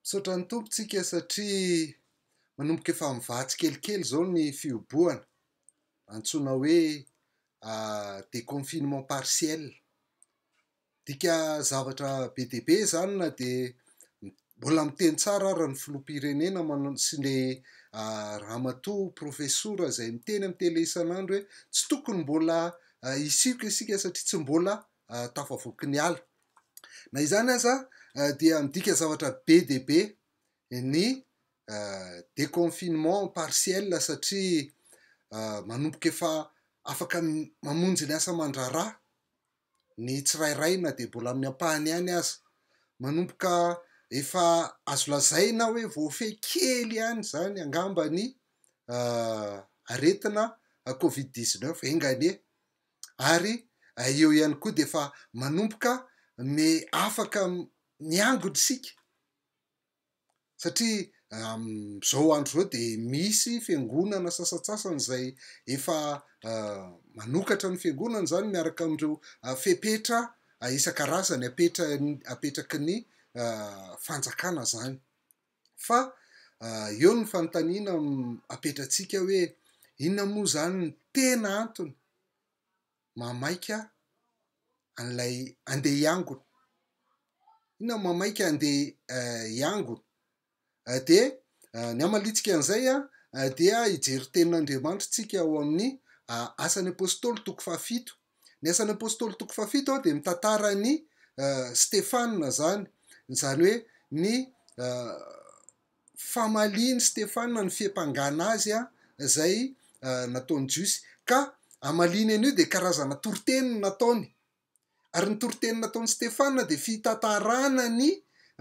Misaotra ny Tompo tsika satria manomboka efa mivaha tsikelikely izao ny fihobohana, antsoina hoe déconfinement partiel. Midika zavatra be dia be izany na dia mbola miteny tsara ary ny filoham-pirenena sy le ramatoa profesora izay miteny amin'ny tele isan'andro hoe tsy tokony mbola hisioka isika satria tsy mbola tafavoaky ny ala. Na izany aza dia midika zavatra be dia be ny déconfinement partiel satria manomboka efa afaka mamonjy ny asa aman-draharaha ny tsirairay na dia mbola amin'ny ampahany ihany aza. Manomboka efa azo lazaina hoe voafehy kely ihany izany angamba ny aretina covid dix-neuf, enga anie. Ary eo ihany koa dia efa manomboka me afaka miangona isika satria amin'izao andro izao dia misy fiangonana sasantsasany izay efa manokatra ny fiangonana izany miaraka amin'ireo fepetra isan-karazany apetraky ny fanjakana izany. Fa eo ny fanontaniana apetratsika hoe inona moa izany ny tena antony mahamaika an'ilay andeha hiangona? Inona no mahamaika andeha hiangona? Dia ny hamaliantsika an'izay dia hijery tenin'Andriamanitra isika ao amin'ny Asan'ny Apostoly toko fahafito. Ny Asan'ny Apostoly toko fahafito dia mitantara an'i Stefana izany, izany hoe ny famalian'i Stefana ny fiampangana azy izay nataon'ny Jiosy. Ka hamaliany an'io dia karazana toriteny no nataony. Ary ny toriteny nataon'i Stefana dia fitantarana ny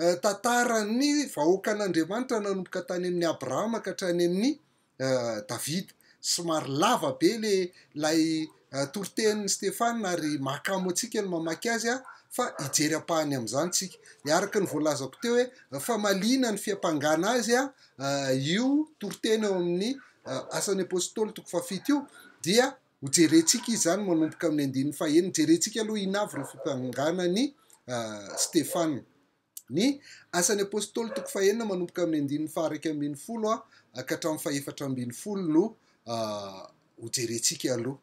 tantaran'ny vahoakan'Andriamanitra nanomboka tany amin'i Abrahama ka hatrany amin'i Davida. Somary lava be le ilay toritenin'i Stefana ary mahakamo antsika ny mamaky azy fa hijery ampahany amin'izany tsika. Dia araka ny voalazako teo hoe famaliana ny fiampangana azy io toriteny ao amin'ny Asan'ny Apostoly toko fahafito io dia Hojerentsika izy izany manomboka amin'ny andininy fahenina. Jerentsika aloha inona avy ireo fiampangana an'i Stefana. Ny Asan'ny Apostoly toko fahenina manomboka amin'ny andininy faha-11 ka hatramin'ny faha-14 no hojerentsika aloha.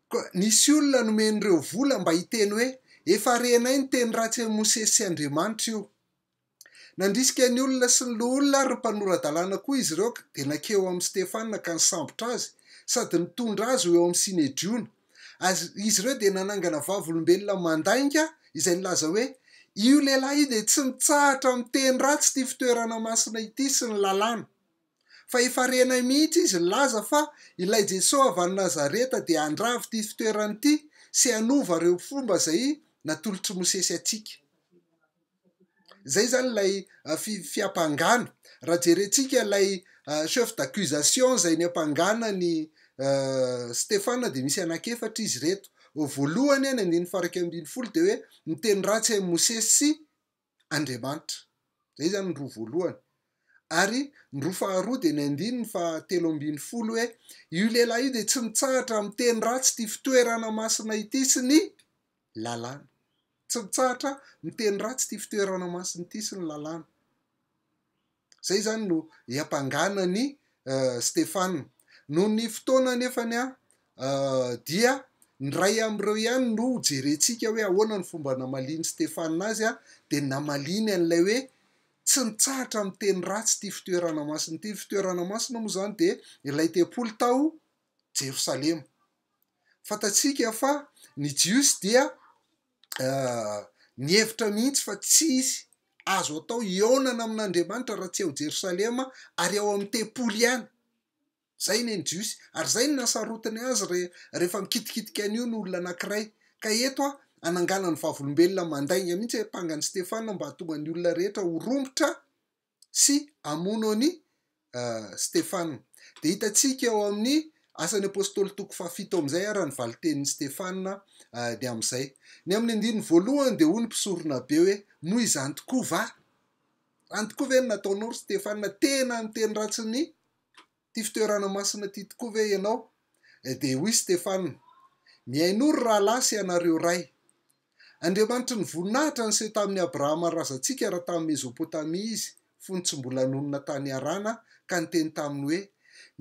Koa nisy olona nomen'ireo vola mba hiteny hoe, Efa renay ny teny ratsy an'i Mosesy sy Andriamanitra io. Nandrisika ny olona sy ny loholona ary ny mpanora-dalàna koa izy ireo dia nankeo amin'i Stefana ka nisambotra azy sady nitondra azy ho eo amin'ny Synedriona. Ary izy ireo dia nanangana vavolombelona mandainga izay nilaza hoe, Io lehilahy io dia tsy mitsahatra miteny ratsy ity fitoerana masina ity sy ny lalàna. Fa efa renay mihitsy izy nilaza fa ilay Jesoa avy any Nazareta dia handrava ity fitoerana ity sy hanova ireo fomba izay natolotr'i Mosesy antsika. Zay zany ilay fiampangana. Raha jerentsika ilay chef d'accusation izay niampangana an'i Stefana dia misy anankiefatra izy ireto. Voalohany ny andininy faha-11 dia hoe miteny ratsy an'i Mosesy sy Andriamanitra. Zay zany ny roa voalohany. Ary ny roa faharoa dia ny andininy faha-13 hoe io lehilahy io dia tsy mitsahatra miteny ratsy ity fitoerana masina ity sy ny lalàna. Tsy mitsahatra miteny ratsy ity fitoerana masina ity sy ny lalàna. Izay izany no iampangana an'i Stefana. Noho ny fotoana anefany dia ny iray amin'ireo ihany no hojerentsika hoe ahoana ny fomba namalian'i Stefana azy, dia namaliany an'ilay hoe tsy mitsahatra miteny ratsy ity fitoerana masina ity. Ny fitoerana masina moa izany dia ilay tempoly tao Jerosalema. Fantatsika fa ny Jiosy dia nihevitra mihitsy fa tsy hisy azo atao hihaonana amin'Andriamanitra raha tsy ao Jerosalema ary ao amin'ny tempoly ihany. Izay anie ny Jiosy. Ary izay no nahasarotiny azy rehefa mikitikitika an'io ny olona anankiray. Ka eto hananganany vavolombelona mandainga mihitsy hiampanga an'i Stefana mba hahatonga ny olona rehetra ho romotra sy hamono an'i Stefana. Dia hitantsika ao amin'ny Asan'ny Apostoly toko fahafito amin'izay ary ny valin-tenin'i Stefana ny amin'izay. Ny amin'ny andininy voalohany dia hoy ny mpisoronabe hoe, Moa izany tokoa va? Izany tokoa ve no nataonao ry Stefana? Tena niteny ratsy ny ity fitoerana masina ity tokoa ve ianao? Dia hoy Stefana, Mihainoa ry rahalahy sy ianareo ray. Andriamanitry ny voninahitra niseho tamin'i Abrahama razantsika raha tany Mezopotamia izy, fony tsy mbola nonina tany Harana, ka niteny taminy hoe,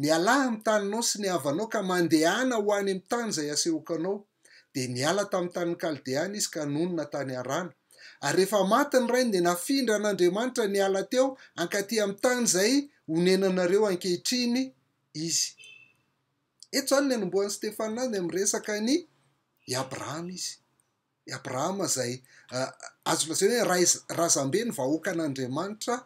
Mialà amin'ny taninao sy ny havanao ka mandehana ho any amin'ny tany izay asehoko anao. Dia niala tamin'ny tanin'ny Kaldeana izy ka nonina tany Harana. Ary rehefa maty ny rainy dia nafindran'Andriamanitra niala teo hankaty amin'ny tany izay onenanareo ankehitriny izy. Eto izany ny anombohan'i Stefana dia miresaka an'i i Abrahama izy. I Abrahama izay azo lazaina hoe ray razambe ny vahoakan'Andriamanitra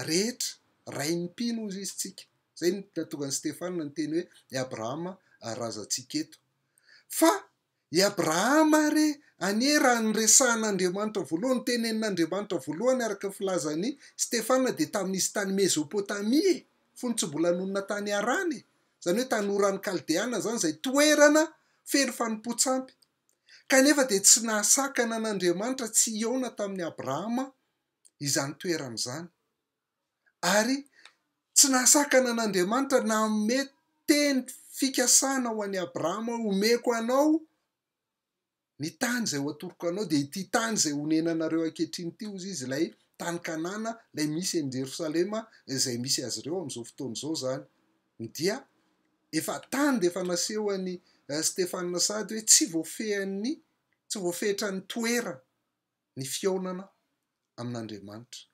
rehetra, rain'ny mpino hozy izy tsika. Izay no nahatonga an'i Stefana niteny hoe i Abrahama razantsika eto. Fa i Abrahama re anie raha niresahan'Andriamanitra voalohany, notenenin'Andriamanitra voalohany araka ny filazan'i Stefana dia tamin'izy tany Mezopotamia e, fony tsy mbola nonina tany Harana e, izany hoe tany Oran'ny Kaldeana izany izay toerana feno fanompoan-tsampy. Kanefa dia tsy nahasakana an'Andriamanitra tsy hihaona tamin'i Abrahama izany toerana izany. Ary tsy nahasakana an'Andriamanitra nanome teny fikasana ho an'i Abrahama hoe, Omeko anao ny tany izay ho atoroko anao, dia ity tany izay onenanareo ankehitriny ity, hozy izy, ilay tany Kanana, ilay misy an'i Jerosalema, izay misy azy ireo amin'izao fotoana izao izany. Dia efa tany dia efa nasehon'i Stefana sahady hoe tsy voafehin'ny, tsy voafetran'ny toerana ny fihaonana amin'Andriamanitra.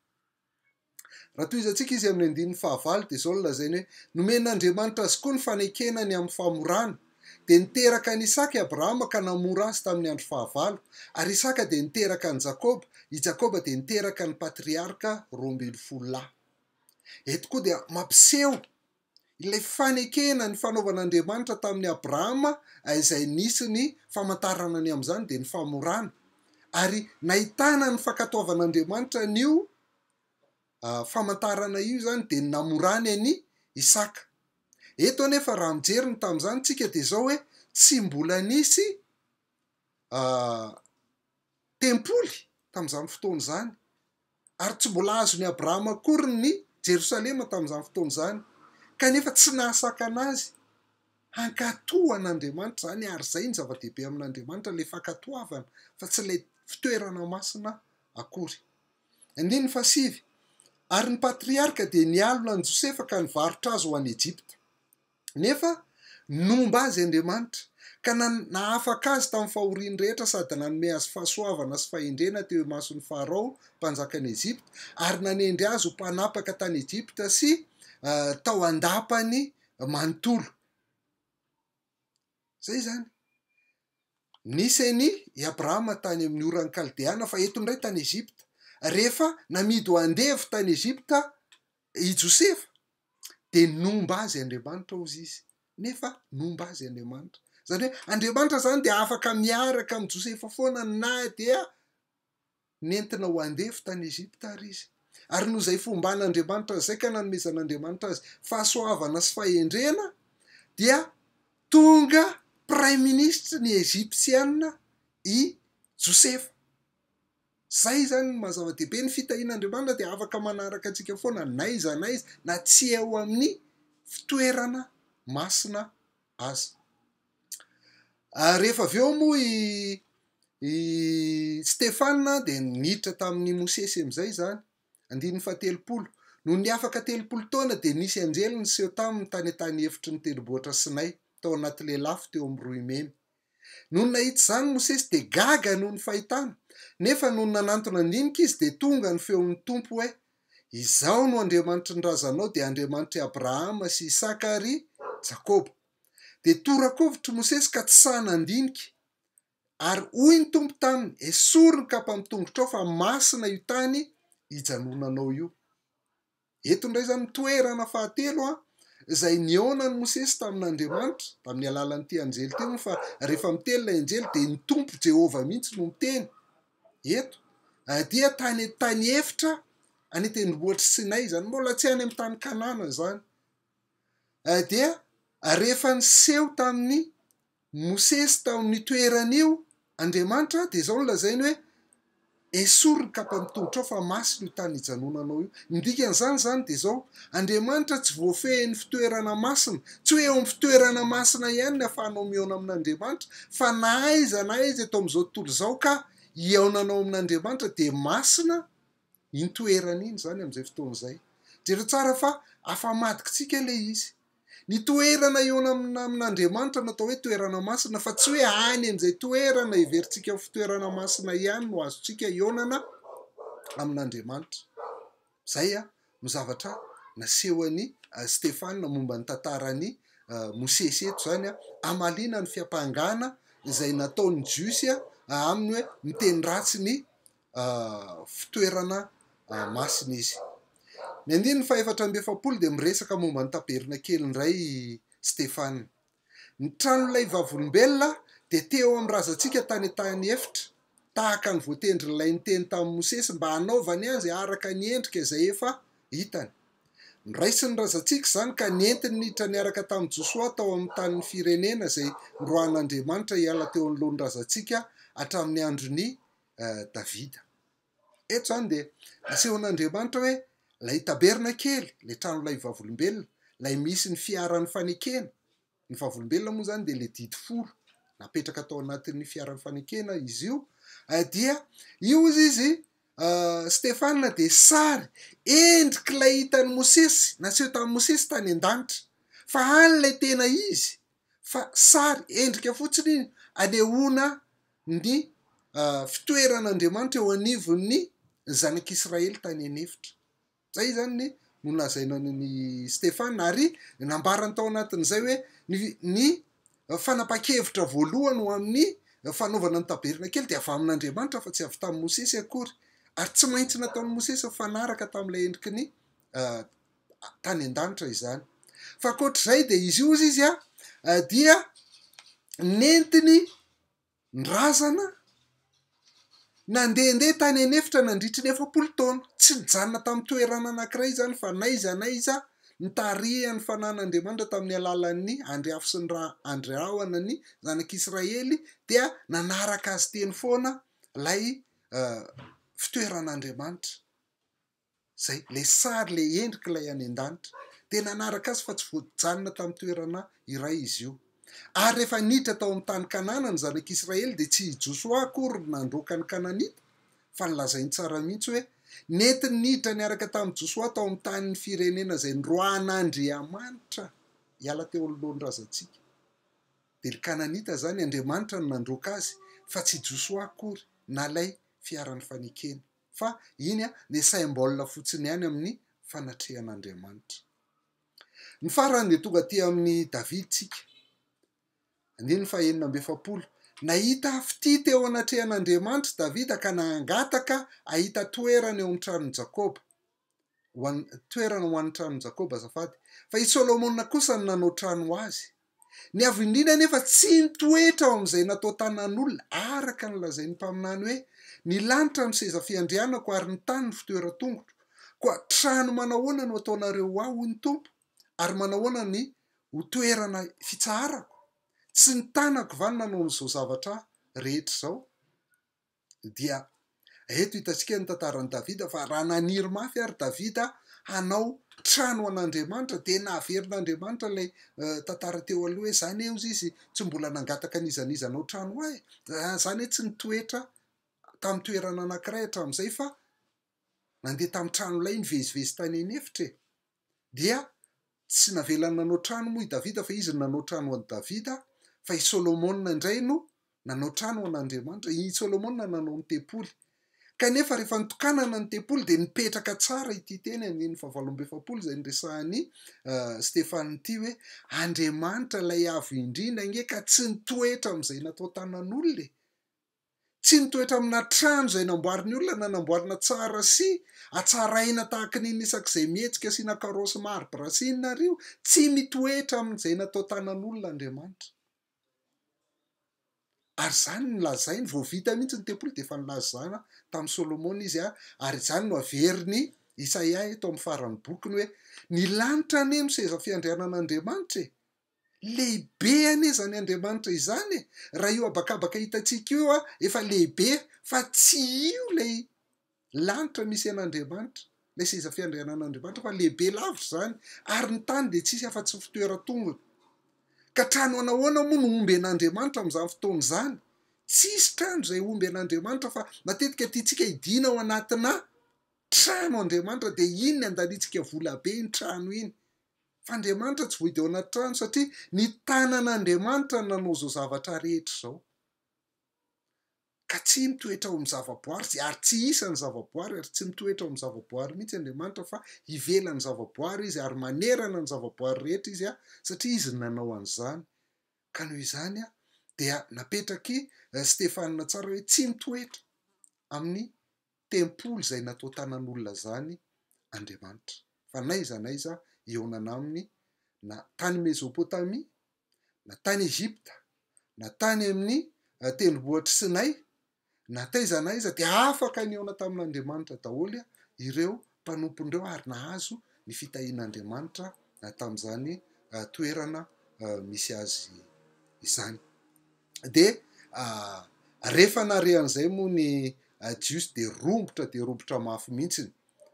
Raha tohizantsika izy amin'ny andininy fahavalo dia izao no lazainy hoe, Nomen'Andriamanitra azy koa ny fanekena ny amin'ny famorana. Dia niteraka an'i Isaka i Abrahama ka namora azy tamin'ny andro fahavalo. Ary Isaka dia niteraka an'i Jakoba, i Jakoba dia niteraka ny patriarka 12 lahy. Eto koa dia mampiseho ilay fanekena ny fanaovan'Andriamanitra tamin'i Abrahama izay nisy ny famantarana ny amin'izany dia ny famorana. Ary nahitana ny fankatoavan'Andriamanitra an'io famantarana io izany dia ny namorany an'i Isaka. Eto anefa raha mijery ny tamin'izany tsika dia izao hoe tsy mbola nisy tempoly tamin'izany fotoana izany. ary tsy mbola azon'i Abrahama akory ny Jerosalema tamin'izany fotoana izany, kanefa tsy nahasakana azy hankatò an'Andriamanitra izany, ary izay no zava-dehibe amin'Andriamanitra, ilay fankatoavana, fa tsy ilay fitoerana masina akory. Andininy fahasivy, Ary ny patriarka dia nialona an'i Josefa ka nivarotra azy ho any Egypta. Nefa nomba azy Andriamanitra, ka nahafaka azy tamin'ny fahoriany rehetra sady nanome azy fahasoavana sy fahendrena teo imason'i Farao, mpanjakan'i Egypta, ary nanendry azy ho mpanapaka tany Egypta sy tao an-dapany manontolo. Izay izany. Nisy an'i i Abrahama tany amin'ny Oran'ny Kaldeana, fa eto indray tany Egypta. Rehefa namidy ho andevo tany Egypta i Josefa, dia nomba azy Andriamanitra hozy izy, nefa nomba azy Andriamanitra. Izany hoe Andriamanitra izany dia afaka miaraka amin'i Josefa foana na dia nentina ho andevo tany Egypta ary izy. Ary noho izay fomban'Andriamanitra izay ka nanomezan'Andriamanitra azy fahasoavana sy fahendrena dia tonga praiminisitry ny Egyptiana i Josefa. Zay izany no maha zava-dehibe, ny fitahian'Andriamanitra dia afaka manaraka antsika foana n'aiza n'aiza na tsy eo amin'ny fitoerana masina aza. Ary rehefa avy eo moa i i Stefana dia niditra tamin'i Mosesy amin'izay izany, andininy fahatelopolo, Nony afaka 30 taona dia nisy anjely niseho taminy tany an-tany efitry ny tendrombohitra Sinay, tao anaty lelafo teo amin'ny roimemy. Nony nahita izany Mosesy dia gaga noho ny fahitana, nefa nony nanantona handinika izy dia tonga ny feon'ny Tompo hoe, Izaho no Andriamanitry ny razanao dia Andriamanitr'i Abrahama sy Isaka ary Jakoba. Dia tora-kovitra Mosesy ka tsy sahy nandinika. Ary hoy ny Tompo taminy, Esory ny kapa amin'ny tongotrao fa masina io tany ijanonanao io. Eto indray izany ny toerana fahatelo an, izay nihaonan'i Mosesy tamin'Andriamanitra, tamin'ny alalan'ity anjely ity moa, fa rehefa miteny ilay anjely dia ny Tompo Jehovah mihitsy no miteny eto, dia tany tany efitra any an-tendrombohitr'i Sinay izany, mbola tsy any amin'ny tany Kanana izany, dia rehefa niseho tamin'ny Mosesy tao amin'io toerana io Andriamanitra dia izao no lazainy hoe, Esory ny kapa amin'ny tongotrao fa masina io tany ijanonanao io. Ny dikan'izany izany dia izao, Andriamanitra tsy voafehin'ny fitoerana masina. Tsy hoe eo amin'ny fitoerana masina ihany ny ahafahanao mihaona amin'Andriamanitra fa na aiza na aiza eto amin'izao tontolo izao ka hihaonanao amin'Andriamanitra dia masina iny toerana iny izany amin'izay fotoana izay. Jereo tsara fa afamadikitsika ilay izy. Ny toerana hihaonana amin'Andriamanitra no atao hoe toerana masina fa tsy hoe any amin'izay toerana heverintsika ho fitoerana masina ihany no azontsika hihaonana amin'Andriamanitra. Izay no zavatra nasehon'i Stefana momba ny tantaran'i Mosesy eto izany, hamaliana ny fiampangana izay nataon'ny Jiosy aminy hoe miteny ratsy ny fitoerana masina izy. Ny andininy fahefatra amby 40 dia miresaka momba ny tabernakely indray i Stefana. Ny tranolay vavolombelona dia teo amin'ny razantsika tany an-tany efitra, tahaka ny voatendrin'ilay niteny tamin'i Mosesy mba hanaovany azy araka ny endrika izay efa hitany. Noraisin'ny razantsika izany ka nentiny niditra niaraka tamin'i Josoa tao amin'ny tanin'ny firenena izay noroahan'Andriamanitra hiala teo anoloan'ny razantsika hatramin'ny andron'i Davida. Eto izany dia asehon'Andriamanitra hoe ilay tabernakely, ilay tranolay vavolombelona, ilay misy ny fiaran'ny fanekena. Ny vavolombelona moa izany dia ilay didy folo napetraka tao anatin'ny fiaran'ny fanekena izy io. Dia io hozy izy, Stefana dia sary endrik'ilay hitan'i Mosesy, naseho tamin'i Mosesy tany an-danitra. Fa any ilay tena izy, fa sary endrika fotsiny iny anehoana ny fitoeran'Andriamanitra eo anivon'ny zanak'Israely tany an'efitra. Izay izany ny nolazaina an'i Stefana ary nambarany tao anatin'izay hoe ny ny fanapahan-kevitra voalohany ho amin'ny fanaovana ny tabernakely dia avy amin'Andriamanitra fa tsy avy tamin'i Mosesy akory ary tsy maintsy nataon'i Mosesy mifanaraka tamin'ilay endriky ny tany an-danitra izany. Fa ankoatr'izay dia izy io hozy izy dia nentiny ny razana nandehandeha tany an'efitra nandritry ny 40 taona. Tsy nijanona tamin'ny toerana anankiray izany fa n'aiza n'aiza nitarihan'ny fanan'Andriamanitra tamin'ny alalan'ny andry afo sy ny ra andry rahona ny zanak'Israely dia nanaraka azy teny foana ilay fitoeran'Andriamanitra. Zay, ilay sary, ilay endrik'ilay ilay any an-danitra. Dia nanaraka azy fa tsy voajanona tamin'ny toerana iray izy io. Ary rehefa niditra tao amin'ny tany Kanana ny zanak'Israely dia tsy i Josoa akory no nandroaka ny Kananita, fa nolazainy tsara mihitsy hoe, Nentiny niditra niaraka tamin'i Josoa tao amin'ny tanin'ny firenena izay noroahan'Andriamanitra hiala teo anoloan'ny razantsika. Dia ny Kananita izany, Andriamanitra no nandroaka azy, fa tsy i Josoa akory, na ilay fiaran'ny fanekena. Fa iny dia symbole fotsiny ihany amin'ny fanatrehan'Andriamanitra. Ny farany dia tonga aty amin'i Davida isika. Andininy fahenina amby 40. Nahita fitia teo anatrehan'Andriamanitra Davida ka nangataka hahita toerana eo amin'ny tranon'i Jakoba. Ho an, toerana ho an'ny tranon'i Jakoba, azafady. Fa i Solomona kosa no nanao trano ho azy. Ny Avo Indrindra anefa tsy nitoetra ao amin'izay natao tanan'olona, araka ny lazain'ny mpaminany hoe, Ny lanitra no seza fiandrianako ary ny tany no fitoeran-tongotro. Koa trano manahoana no ataonareo ho ahy, hoy ny Tompo, ary manahoana ny ho toerana fitsaharako? Tsy ny tanako va no nanao an'izao zavatra rehetra izao? Dia eto hitantsika ny tantaran'i Davida fa raha naniry mafy ary Davida hanao trano ho an'Andriamanitra dia naverin'Andriamanitra ilay tantara teo aloha hoe zany hoe ozy izy tsy mbola nangataka an'iza n'iza hanao trano ho ahy e, zany hoe tsy nitoetra tamin'ny toerana anankiray hatramin'izay fa nandeha tamin'ny trano ilay nivezivezy tany an'efitra e. Dia tsy navelany nanao trano moa i Davida fa izy no nanao trano ho an'i Davida, fa i Solomona indray no nanao trano ho an'Andriamanitra. I Solomona nanao ny tempoly. Kanefa rehefa nitokanana ny tempoly dia nipetraka tsara ity teny andininy fahavalo amby 40 izay niresahan'i Stefana ity hoe Andriamanitra ilay Avo Indrindra ange ka tsy nitoetra amin'izay natao tanan'olona e. Tsy nitoetra amina trano izay namboarin'ny olona na namboarina tsara sy hatsaraina tahaka ny inona isak'izay mihetsika asiana carreaux sy marbre sy inona ary io. Tsy mitoetra amin'izay natao tanan'olona Andriamanitra. Ary izany no lazainy, vao vita mihitsy ny tempoly dia efa nilazana tamin'i Solomona izy, ary izany no averin'i Isaia eto amin'ny faran'ny bokiny hoe, Ny lanitra anie no seza fiandrianan'Andriamanitra e! Lehibe anie izany Andriamanitra izany e! Raha io habakabaka hitantsika io efa lehibe fa tsy io ilay lanitra misy an'Andriamanitra, ilay seza fiandrianan'Andriamanitra fa lehibe lavitra izany ary ny tany dia tsisy afa-tsy fitoeran-tongony. Ka trano anahoana moa no homby an'Andriamanitra amin'izany fotoana izany? Tsisy trano izay omby an'Andriamanitra fa matetika tiantsika hidiana ao anatina trano Andriamanitra dia iny ny andaniantsika vola be iny trano iny. Fa Andriamanitra tsy voidy ao anaty trano satria ny tanan'Andriamanitra no nanao izao zavatra rehetra izao. Ka tsy mitoetra ao amin'ny zavaboary izy ary tsy isan'ny zavaboary ary tsy mitoetra ao amin'ny zavaboary mihitsy Andriamanitra fa ivelan'ny zavaboary izy ary manerana ny zavaboary rehetra izy satria izy no nanao an'izany. Ka noho izany dia napetrak'i Stefana tsara hoe tsy mitoetra amin'ny tempoly izay natao tanan'olona izany Andriamanitra, fa n'aiza n'aiza hihaonana aminy, na tany Mezopotamia, na tany Egypta, na tany amin'ny tendrombohitr'i Sinay, na taiza n'aiza, dia afaka nihaona tamin'Andriamanitra daholo ireo mpanompony ireo ary nahazo ny fitahian'Andriamanitra tamin'izany toerana misy azy izany. Dia rehefa nare an'izay moa ny Jiosy dia rombotra dia rombotra mafy mihitsiny.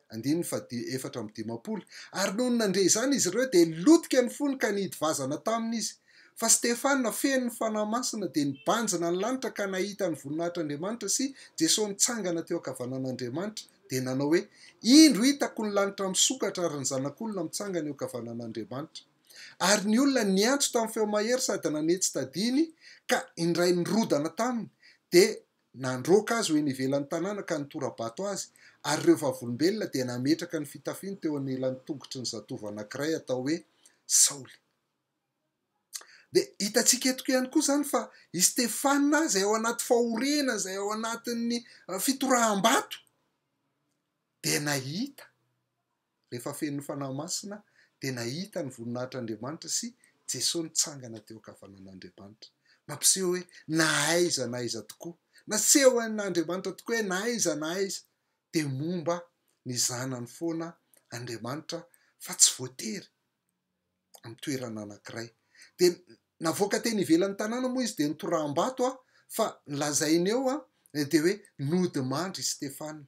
Andininy faha 54. Ary nony nandre izany izy ireo dia lotika ny fony ka nihidy vazana taminy izy. Fa Stefana, feno ny Fanahy Masina, dia nibanjina ny lanitra ka nahita ny voninahitr'Andriamanitra sy Jesoa nitsangana teo ankavanan'Andriamanitra, dia nanao hoe, Indro hitako ny lanitra misokatra ary ny Zanak'olona mitsangana eo ankavanan'Andriamanitra. Ary ny olona niantso tamin'ny feo mahery sady nanetsy tadiny ka indray nirodana taminy, dia nandroaka azy ho eny ivelan'ny tanàna ka nitora-bato azy, ary ireo vavolombelona dia nametraka ny fitafiany teo anelan'ny tongotry ny zatovo anankiray atao hoe Saoly. Dia hitantsika eto ihany koa izany fa i Stefana izay ao anaty fahoriana, izay ao anatin'ny fitoraham-bato, dia nahita Rehefa feno ny Fanahy Masina dia nahita ny voninahitr'Andriamanitra sy Jesoa nitsangana teo ankavanan'Andriamanitra. Mampiseho hoe na aiza na aiza tokoa, nasehon'Andriamanitra tokoa hoe na aiza na aiza dia momba ny zanany foana Andriamanitra fa tsy voatery amin'ny toerana anankiray. Dia navoaka teny ivelan'ny tanàna moa izy dia notoraham-bato fa ny lazainy eo dia hoe nodimandry i Stefana.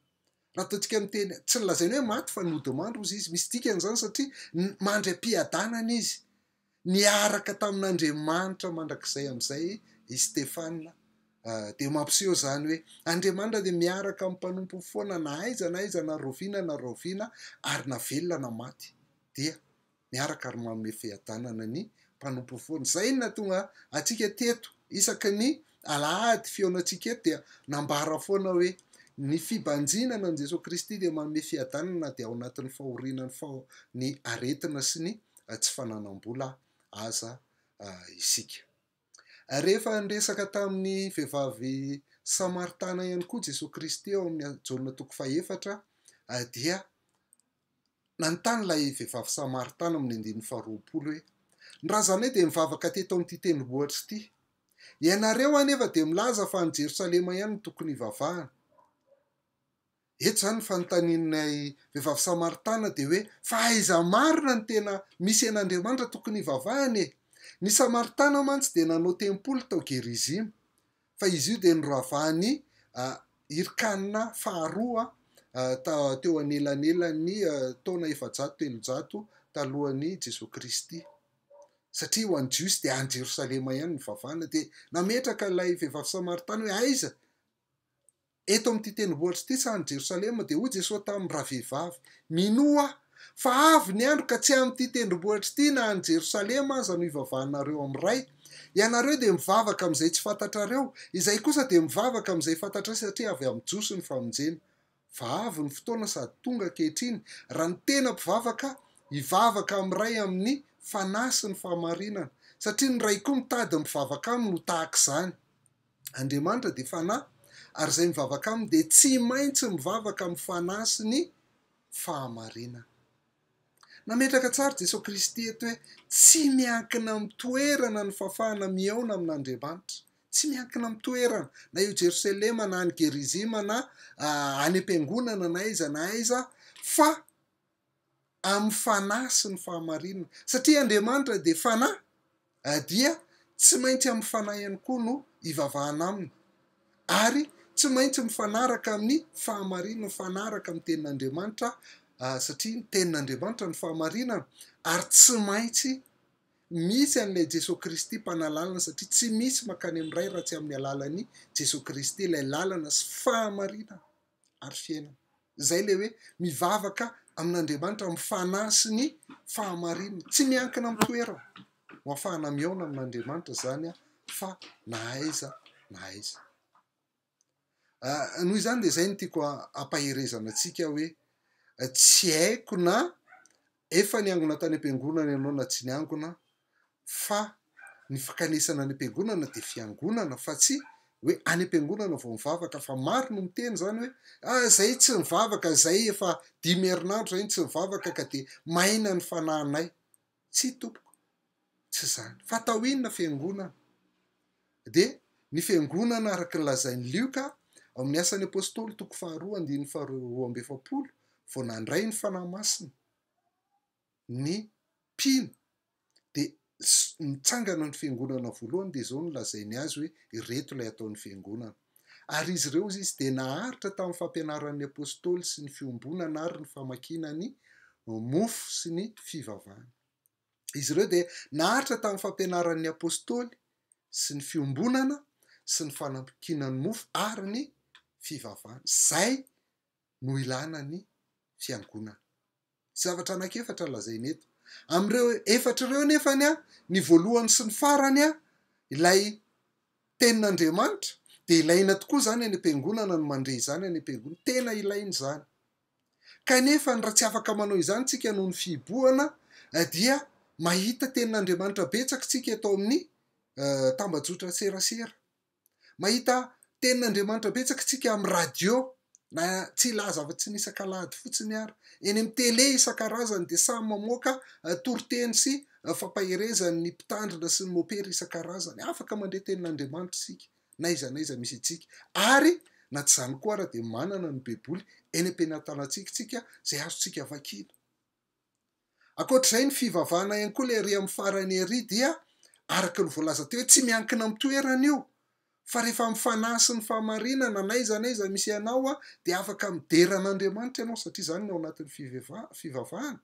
Raha ataontsika miteny, tsy nolazainy hoe maty fa nodimandry hozy izy. Misy dikany izany satria mandry am-piadanana izy. Niaraka tamin'Andriamanitra mandrakizay amin'izay i Stefana. Dia mampiseho izany hoe Andriamanitra dia miaraka amin'ny mpanompony foana na aiza na aiza na rahoviana na rahoviana ary na velona na maty dia miaraka ary manome fiadanana ny mpanompo foana. Izay no nahatonga antsika teto isaky ny alahady fihaonantsika eto dia nambara foana hoe ny fibanjinana an'i Jesoa Kristy dia manome fiadanana na dia ao anatin'ny fahoriana ny faho ny aretina sy ny tsy fananam-bola aza isika. Rehefa niresaka tamin'ny vehivavy samaritana ihany koa Jesoa Kristy ao amin'ny Jaona toko fahefatra dia Nanontany ilay vehivavy samaritana amin'ny andininy faharoapolo hoe, Ny razanay dia nivavaka teto amin'ity tendrombohitra ity. Ianareo anefa dia milaza fa any Jerosalema ihany no tokony hivavahana. Eto izany ny fanontanian'ilay vehivavy samaritana dia hoe, Fa aiza marina no tena misy an'Andriamanitra tokony hivavahana e? Ny Samaritana mantsy dia nanao tempoly tao Gerizima. fa izy io dia noravahan'i Hirkana faharoa teo anelanelan'ny taona 400 300 talohan'i Jesoa Kristy. Satria ho an'ny Jiosy dia any Jerosalema ihany ny vavahana, dia nametraka ilay vehivavy samaritana hoe aiza? Eto amin'ity tendrombohitra ity sa any Jerosalema? Dia hoy Jesoa taminy, Ravehivavy, minoa Aho, fa avy ny andro ka tsy amin'ity tendrombohitra ity na any Jerosalema aza no hivavahanareo amin'ny Ray. Ianareo dia mivavaka amin'izay tsy fantatrareo, izahay kosa dia mivavaka amin'izay fantatray satria avy amin'ny Jiosy ny famonjena. Fa avy ny fotoana sady tonga ankehitriny raha ny tena mpivavaka hivavaka amin'ny Ray amin'ny fanahy sy ny fahamarinana, satria ny Ray koa mitady ny mpivavaka aminy ho tahaka izany. Andriamanitra dia Fanahy, ary izay mivavaka Aminy dia tsy maintsy mivavaka amin'ny Fanahy sy ny fahamarinana. Nametraka tsara Jesoa Kristy eto hoe tsy miankina amin'ny toerana ny fahafahana mihaona amin'Andriamanitra. Tsy miankina amin'ny toerana, na eo Jerosalema na any Gerizima na any am-piangonana na aiza na aiza, fa amin'ny fanahy sy ny fahamarinana. Satria Andriamanitra dia fanahy, dia tsy maintsy amin'ny fanahy ihany koa no ivavahana aminy, ary tsy maintsy mifanaraka amin'ny fahamarinana, mifanaraka amin'ny tenin'Andriamanitra, satria ny tenin'Andriamanitra no fahamarinana, ary tsy maintsy. misy an'ilay Jesoa Kristy mpanalalana satria tsy misy mankany amin'ny Ray raha tsy amin'ny alalan'i Jesoa Kristy ilay lalana sy fahamarinana ary fiainana. Izay ilay hoe mivavaka amin'Andriamanitra amin'ny fanahy sy ny fahamarinana. Tsy miankina amin'ny toerana no ahafahana mihaona amin'Andriamanitra izany fa na aiza na aiza. Noho izany dia izay no tiako hampaherezana antsika hoe tsy haiko na efa niangona tany am-piangonana ianao na tsy niangona fa ny fankanesana any am-piangonana dia fiangonana fa tsy hoe any am-piangonana vao mivavaka fa maro no miteny izany hoe ah zay tsy mivavaka zay efa dimy herinandro zay no tsy mivavaka ka dia maina ny fanahinay. Tsia tompoko, tsy izany. Fa atao inona fiangonana? Dia ny fiangonana araka ny lazain'i Lioka ao amin'ny Asan'ny Apostoly toko faharoa andininy faharoa amby efapolo vao nandray ny Fanahy Masina ny mpino dia nitsangana ny fiangonana voalohany dia izao no lazainy azy hoe ireto ilay ataon'ny fiangonana. Ary izy ireo hozy izy dia naharitra tamin'ny fampianaran'ny Apostoly sy ny fiombonana ary ny famakiana ny mofo sy ny fivavahana. Izy ireo dia naharitra tamin'ny fampianaran'ny Apostoly sy ny fiombonana sy ny fanampiana ny mofo ary ny fivavahana. Izay no ilana ny fiangonana. Zavatra anankiefatra lazaina eto. Amin'ireo efatra ireo nefany, ny voalohany sy ny farany, ilay tenin'Andriamanitra, dia ilaina tokoa izany any am-piangonana ny mandre izany any am-piangonana. Tena ilaina izany. Kanefa raha tsy afaka manao izany tsika noho ny fihibohana dia mahita tenin'Andriamanitra betsaka tsika eto amin'ny tambajotra serasera. Mahita tenin'Andriamanitra betsaka tsika amin'ny radio na tsy hilaza afa-tsy ny isak'alahady fotsiny ary. Eny amin'ny tele isan-karazany dia samy mamoaka toriteny sy fampaherezan'ny mpitandrina sy ny mopera isan-karazany. Afaka mandre tenin'Andriamanitra isika. na aiza na aiza misy antsika, ary na tsy izany koa ara dia manana ny Baiboly eny am-penatanantsika isika izay azontsika vakiana. Ankoatr'izay ny fivavahana ihany koa ilay ery amin'ny farany ery dia araka ny voalaza teo hoe tsy miankina amin'ny toerana io fa rehefa amin'ny fanahy sy ny fahamarinana na aiza na aiza misy anao dia afaka midera an'Andriamanitra ianao satria izany no ao anatin'ny fivavahana.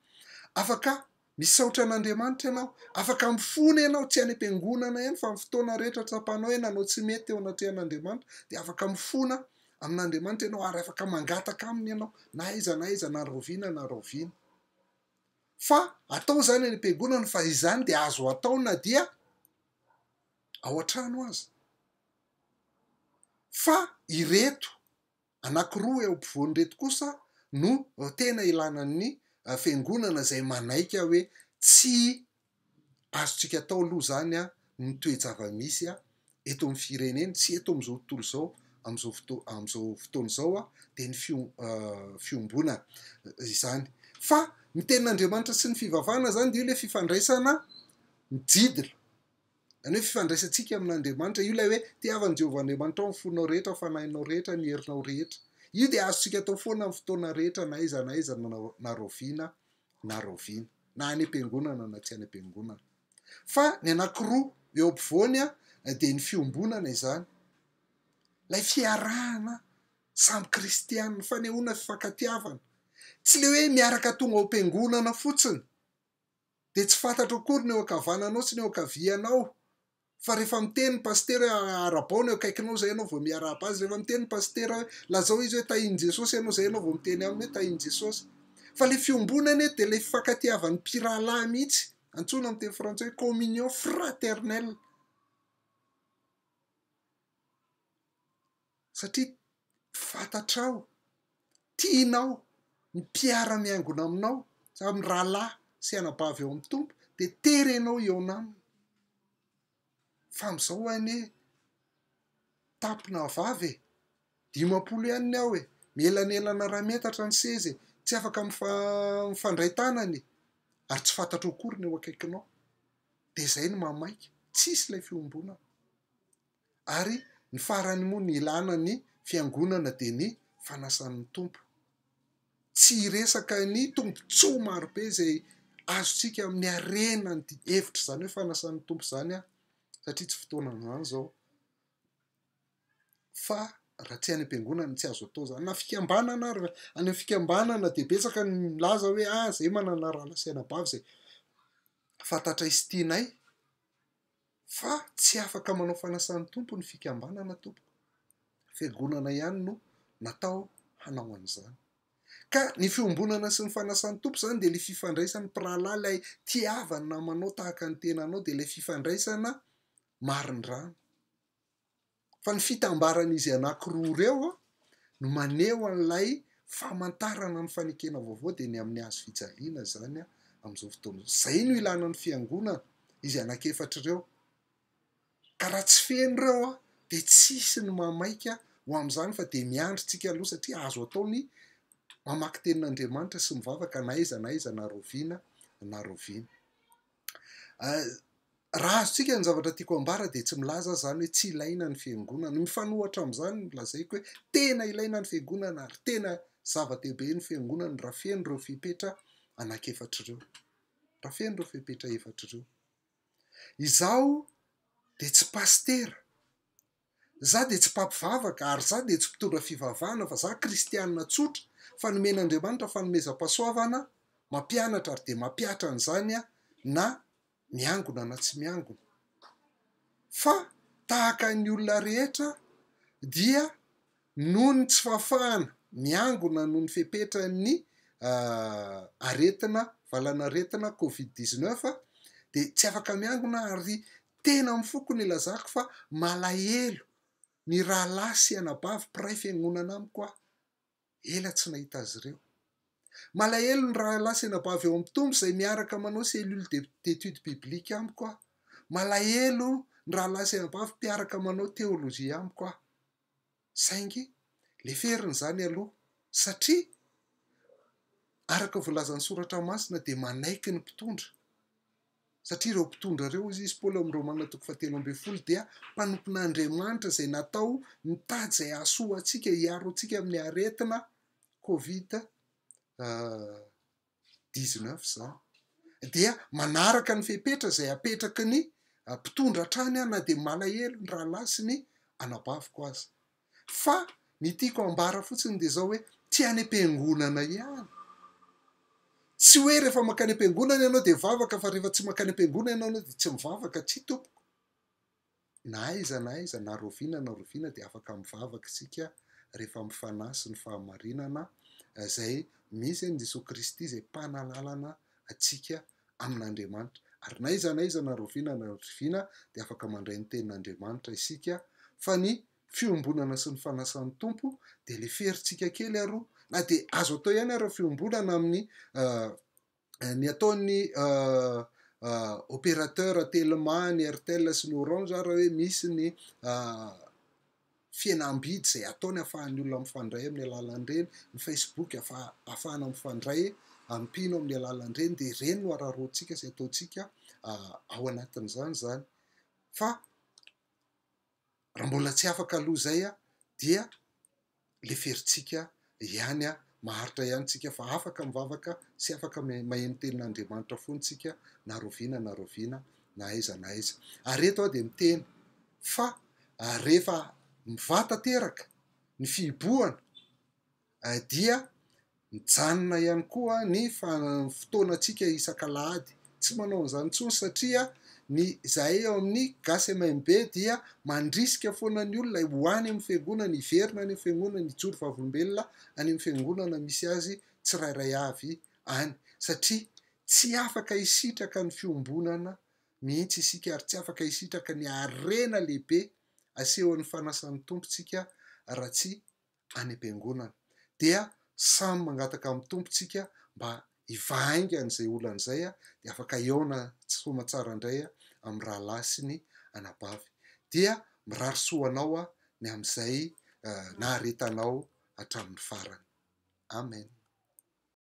Afaka Misaotra an'Andriamanitra ianao. Afaka mifona ianao, tsy any am-piangonana ihany fa amin'ny fotoana rehetra tsapanao hoe nanao tsy mety teo anatrehan'Andriamanitra dia afaka mifona amin'Andriamanitra ianao ary afaka mangataka aminy ianao na aiza na aiza na rahoviana na rahoviana. Fa atao izany any am-piangonana fa izany dia azo atao na dia ao an-trano aza. Fa ireto Anankiroa eo ampovoan'ireto kosa no tena ilana ny fiangonana izay manaika hoe tsy azontsika atao aloha izany ny toe-java-misy eto amin'ny firenena sy eto amin'izao tontolo izao amin'izao fotoa- amin'izao fotoana izao dia ny fiombonana izany. Fa ny tenin'Andriamanitra sy ny fivavahana izany dia io ilay fifandraisana mijidina. Izany hoe fifandraisantsika amin'Andriamanitra. Io ilay hoe tiava an'i Jehovah Andriamanitrao amin'ny fonao rehetra, amin'ny fanahinao rehetra, ny herinao rehetra. Io dia azontsika atao foana amin'ny fotoana rehetra, na aiza na aiza, na rahoviana na rahoviana. Na any am-piangonana na tsy any am-piangonana. Fa ny anankiroa eo ampovoany dia ny fiombonana izany. Ilay fiarahana samy kristiana, fanehoana fifankatiavana. Tsy ilay hoe miaraka tonga ao am-piangonana fotsiny. dia tsy fantatro akory ny eo ankavananao sy ny eo ankavianao fa rehefa miteny ny pasitera hoe arabao ny eo akaikinao zay ianao vao miarahaba azy, rehefa miteny ny pasitera hoe lazao izy hoe tahin'i Jesosy ianao zay ianao vao miteny aminy hoe tahin'i Jesosy. Fa le fiombonana anie dia le fifankatiavan'ny mpirahalahy mihitsy, antsoina amin'ny teny frantsay hoe communion fraternelle. Satria fantatrao, tianao, ny mpiara-miangona aminao, amin'ny rahalahy sy anabavy ao amin'ny Tompo, dia terenao hihaona aminy. Fa amin'izao anie, tampina vava e, 50 ihany ny ao e, mielanelana iray metatra ny seza e, tsy afaka mifandray tanana e, ary tsy fantatrao akory ny eo akaikinao. Dia izay no mahamaika, tsisy ilay fiombonana. Ary ny farany moa ny ilana ny fiangonana dia ny fanasan'ny Tompo. Tsy hiresaka ny tombontsoa marobe izay azontsika amin'ny harena ny hevitra izany hoe fanasan'ny Tompo izany aho satria tsy fotoanan'izany izao. Fa raha tsy any am-piangonana tsy azo atao izany. Na fikambanana ary, any amin'ny fikambanana dia betsaka ny milaza hoe ah zay manana rahalahy sy anabavy izay. Fantatray sy tianay fa tsy afaka manao fanasan'ny Tompo ny fikambanana tompoko. Fiangonana ihany no natao hanao an'izany. Ka ny fiombonana sy ny fanasan'ny Tompo izany dia ilay fifandraisan'ny mpirahalahy, ilay tiava ny namanao tahaka ny tenanao, dia ilay fifandraisana marindrano. Fa ny fitambaran'izy anankiroa ireo no maneho an'ilay famantarana ny fanekena vaovao dia ny amin'ny hazo fijaliana izany amin'izao fotoana izao. Izay no ilana ny fiangonana, izy anankiefatra ireo. Ka raha tsy feno ireo dia tsisy ny mamaika ho amin'izany fa dia miandry tsika aloha satria azo atao ny mamaky tenin'Andriamanitra sy mivavaka na aiza na aiza na rahoviana na rahoviana. Raha azontsika ny zavatra tiako ambara dia tsy milaza aho izany hoe tsy ilaina ny fiangonana. Mifanohitra amin'izany no lazaiko hoe tena ilaina ny fiangonana ary tena zava-dehibe ny fiangonana raha feno ireo fepetra anankiefatra ireo. Raha feno ireo fepetra efatra ireo. Izaho dia tsy pasitera, Za dia tsy mpampivavaka ary za dia tsy mpitondra fivavahana fa za kristianina tsotra fa nomen'Andriamanitra fanomezam-pahasoavana mampianatra ary dia mampihatra an'izany aho na miangona na tsy miangona fa tahaka ny olona rehetra dia Noho ny tsy fahafahana miangona noho ny fepetran'ny aretina valan'aretina covid 19 dia tsy afaka miangona ary tena amin'ny foko no ilazako fa malahelo ny rahalahy sy anabavy mpiray fiangonana amiko aho, ela tsy nahita azy ireo. Malahelo ny rahalahy sy anabavy ao amin'ny Tompo izay miaraka manao cellule d'étude biblique amiko aho. Malahelo ny rahalahy sy anabavy mpiaraka manao théologie amiko aho. Saingy leferina izany aloha satria araka ny voalazan'ny Soratra Masina dia manaiky ny mpitondra satria ireo mpitondra ireo hozy izy Paoly ao amin'ny Romana toko fahatelo ambin'ny folo dia mpanompon'Andriamanitra izay natao mitady izay hahasoa antsika hiaro antsika amin'ny aretina covid 19 izany dia manaraka ny fepetra izay apetraky ny mpitondra hatrany aho na dia malahelo ny rahalahy sy ny anabaviko aza. Fa ny tiako ambara fotsiny dia izao hoe tsy any am-piangonana ihany. Tsy hoe rehefa mankany am-piangonana ianao dia mivavaka fa rehefa tsy mankany am-piangonana ianao dia tsy mivavaka. Tsia tompoko. Na aiza na aiza, na rahoviana na rahoviana dia afaka mivavaka isika rehefa amin'ny fanahy sy ny fahamarinana izay misy an'i Jesoa Kristy izay mpanalalana antsika amin'Andriamanitra. Ary na aiza na aiza, na rahoviana na rahoviana dia afaka mandray ny tenin'Andriamanitra isika fa ny fiombonana sy ny fanasan'ny Tompo dia leferintsika kely aloha na dia azo atao ihany ary ny fiombonana amin'ny ny ataon'ny opérateur Telma, ny Airtel sy ny Orange ary hoe misy ny fihenam-bidy izay ataony ahafahan'ny olona mifandray amin'ny alalan'ireny, ny Facebook ahafahana mifandray amin'ny mpino amin'ny alalan'ireny dia ireny no araraotintsika sy ataontsika ao anatin'izany izany fa raha mbola tsy afaka aloha izay dia leferintsika ihany maharitra ihany tsika fa afaka mivavaka sy afaka maheno tenin'Andriamanitra foana tsika na rahoviana na rahoviana na aiza na aiza. Ary eto aho dia miteny fa rehefa mivaha tanteraka ny fihibohana dia Mijanona ihany koa ny fotoanantsika isak'alahady. Tsy manao an'izany intsony satria ny izahay ao amin'ny Gasy MMB dia mandrisika foana ny olona ho any amin'ny fiangonana, hiverina any amin'ny fiangonana, hijoro vavolombelona any amin'ny fiangonana misy azy tsirairay avy any satria tsy afaka hisitraka ny fiombonana mihitsy isika ary tsy afaka hisitraka ny harena lehibe asehon'ny fanasan'ny Tompo tsika raha tsy any am-piangonana dia samy mangataka amin'ny Tompo tsika mba hivaha haingana izay olana izay dia afaka hihaona soamatsara indray amin'ny rahalahy sy ny anabavy. Dia mirary soa anao aho ny amin'izay naharetanao hatramin'ny farany. Amen.